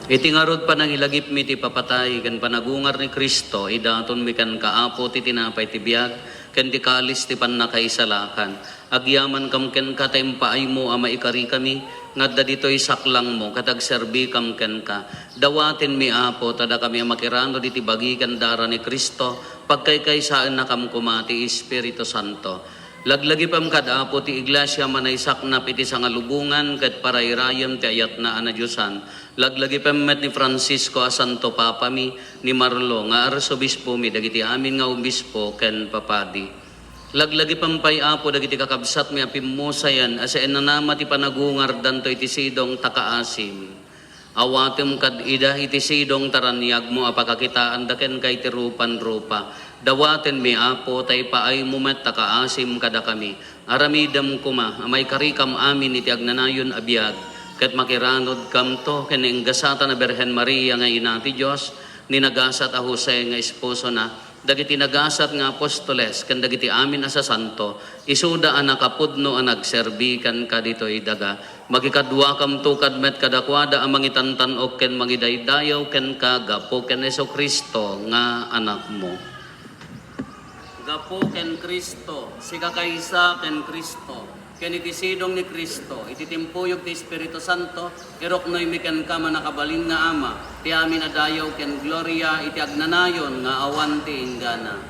Iti ngarud panangilagipmi ti papatay ken panagungar ni Cristo, idatonmi kenka, Apo, ti tinapay ti biag, ken ti kalis ti pannakaisalakan. Agyamankam kenka ta impaaymo a maikarikami nga adda ditoy saklangmo ket agserbikam kenka. Dawatenmi, Apo, ta dakami a makiranud iti bagi ken dara ni Cristo, pagkaykaysaennakam koma ti Espiritu Santo. Laglagipem kad, Apo, ti Iglesia a manaysaknap iti sangalubongan ket parayrayem ti ayatna a nadiosan. Laglagipem met ni Francisco a Santo Papami, ni Marlo nga Arsobispomi, dagiti amin nga obispo ken papadi. Laglagipem pay, Apo, dagiti kakabsatmi a pimmusayan a saennanama ti panagungardanto iti sidong ta kaasim. Awatem kad ida iti sidong ta raniagmo a pakakitaanda kenka iti rupan-rupa. Dawatenmi, Apo, ta ipaaymo met ta kaasim kadakami. Aramidem koma a maikarikam amin iti agnanayon a biag, ket makiranudkamto ken ni Enggasatan a Birhen Maria nga Ina ti Dios, ni nagasat a Jose nga esposona, dagiti nagasat nga apostoles, ken dagiti amin a sasanto, isuda a nakapudno a nagserbi kenka ditoy daga. Makikaduakamto kad met kadakuada a mangitantan-ok ken mangidaydayaw kenka gapu ken Jesu-Cristo nga Anakmo. Gapu ken Cristo, sikakaysa ken Cristo, Ken iti sidong ni Cristo, iti timpuyog ti Espiritu Santo, iruknoymi kenka, mannakabalin nga Ama, ti amin a dayaw ken gloria iti agnanayon nga awan ti inggana.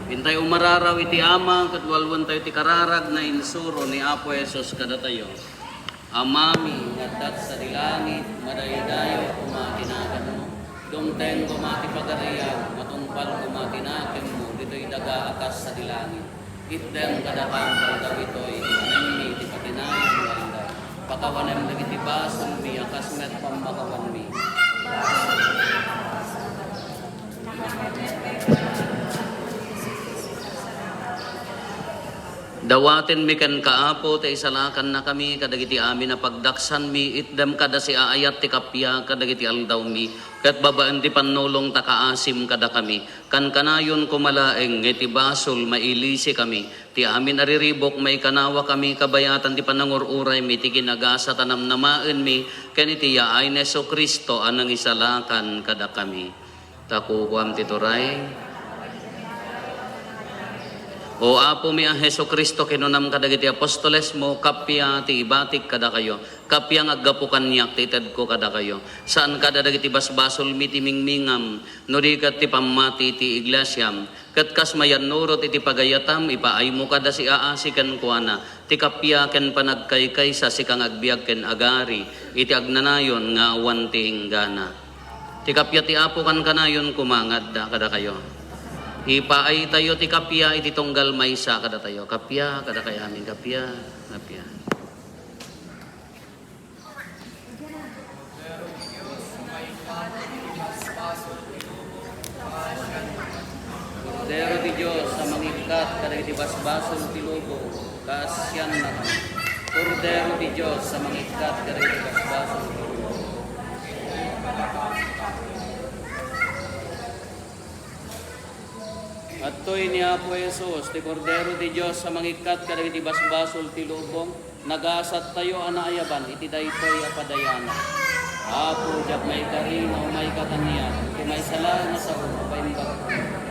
Intay umararaw iti Ama, ket walwentayo ti kararag nga insuro ni Apo Jesus kadatayo. Amami nga adda sadi langit, madaydayaw koma ti naganmo. Dumteng koma ti pagariam, matungpal koma ti nakemmo ditoy daga a kas sadi langit. Itdem kadakami dagitoy ti kanenmi iti pakinayon nga aldaw. Pakawanem dagiti basolmi a kas met pammakawanmi. Dawatenmi kenka, Apo, ta isalakannakami kadagiti amin a pagdaksanmi, itdem kada siaayat ti kappia kadagiti aldawmi, ket babaen ti pannulong ta kaasim kadakami. Kankanayon koma laeng nga iti basol mailisikami, ti amin a riribuk maikanawakami kabayatan ti panangur-uraymi ti kinagasat a namnamaenmi ken iti yaay ni Jesu-Cristo a nangisalakan kadakami. Ta kukuam ti turay. O Apomi a Jesu-Cristo, kinunam kadagiti apostolesmo, kappia ti ibatik kadakayo, kappia nga aggapu kaniak ti itedko kadakayo. Saan kada dagiti basbasolmi ti mingmingam, no di ket ti pammati ti iglesiam. Ket kas mayannurot iti pagayatam, ipaaymo kada siaasi kenkuana ti kappia ken panagkaykaysa, sika nga agbiag ken agari iti agnanayon nga awan ti inggana. Ti kappia ti Apo kankanayon koma nga adda kadakayo. Ipaaytayo ti kappia iti tunggal maysa kadatayo. Kappia kadakayo amin, kappia, kappia. Kordero ti Dios a mangikkat kadagiti basbasol ti lubong, kaasiannakami. Kordero ti Dios a mangikkat kadagiti basbasol ti lubong. Adtoy ni Apo Jesus, ti Kordero ti Dios a mangikkat kadagiti basbasol ti lubong, nagasattayo a naayaban iti daytoy a padayanan. Apo, diak maikari nga umayka kaniak, ti maysa laeng a sao a paimbagko.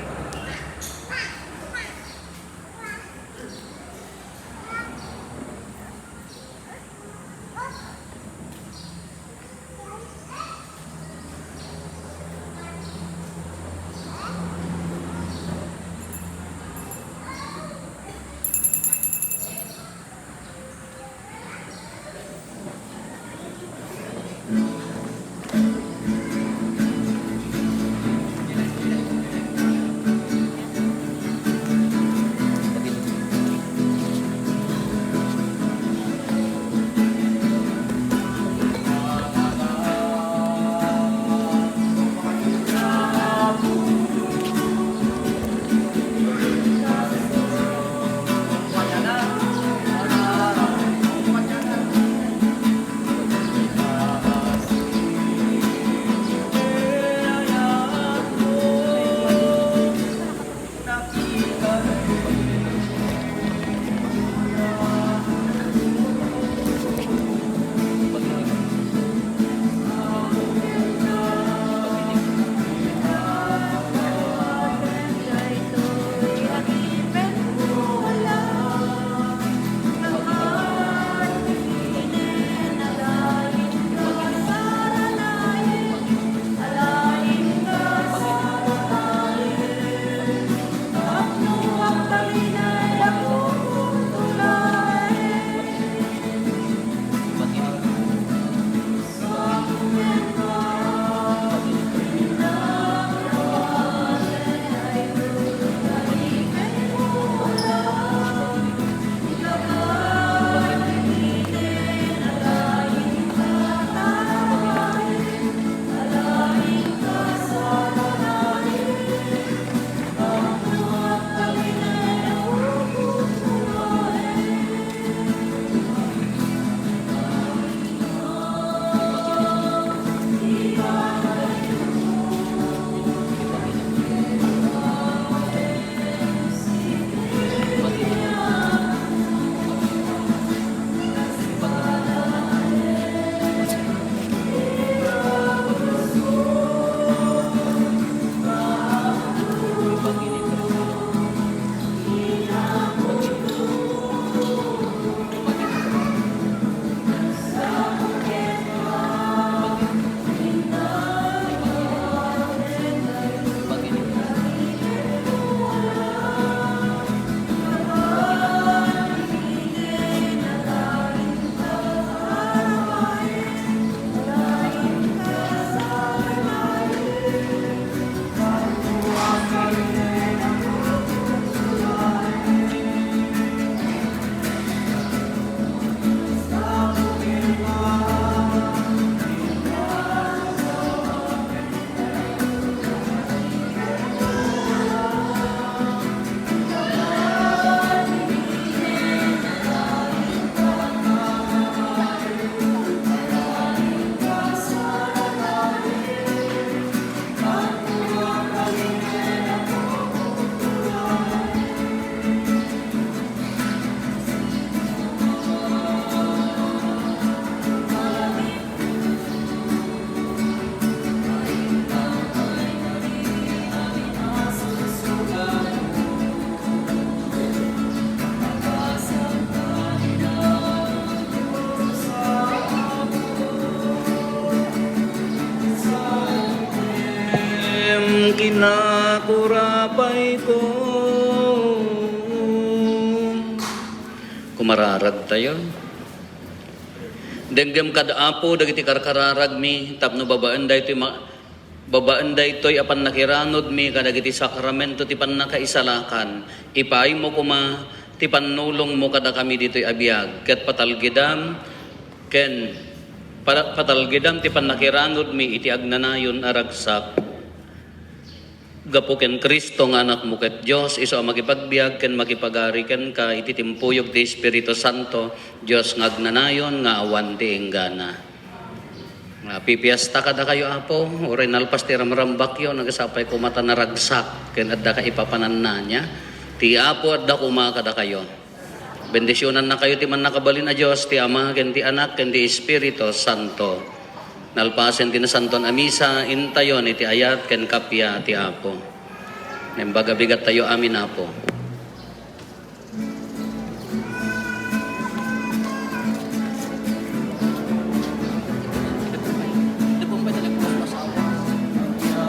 Purapayko. Kumararagtayo. Denggem kad Apo dagiti karkararagmi tapno babaen daytoy ma-, babaen daytoy a pannakiranudmi kadagiti sakramento ti pannakaisalakan. Ipaaymo koma ti pannulongmo kadakami ditoy a biag ket patalgidam ken pa-, patalgidam ti pannakiranudmi iti agnanayon a ragsak. Gapu ken Cristo nga Anakmo ket Dios, isu a makipagbiag ken makipagari kenka iti timpuyog ti Espiritu Santo, Dios nga agnanayon nga awan ti inggana. Nga pipiesta kadakayo, Apo, uray nalpas ti ramrambakyo, nagasapay koma ta naragsak ken adda kaipapananna nia. Ti Apo adda koma kadakayo. Bendisionannakayo ti mannakabalin a Dios, ti Ama, ken ti Anak, ken ti Espiritu Santo. Nalpasen ti nasantoan a misa, intayon iti ayat ken kappia ti Apo. Naimbag a bigattayo amin, Apo.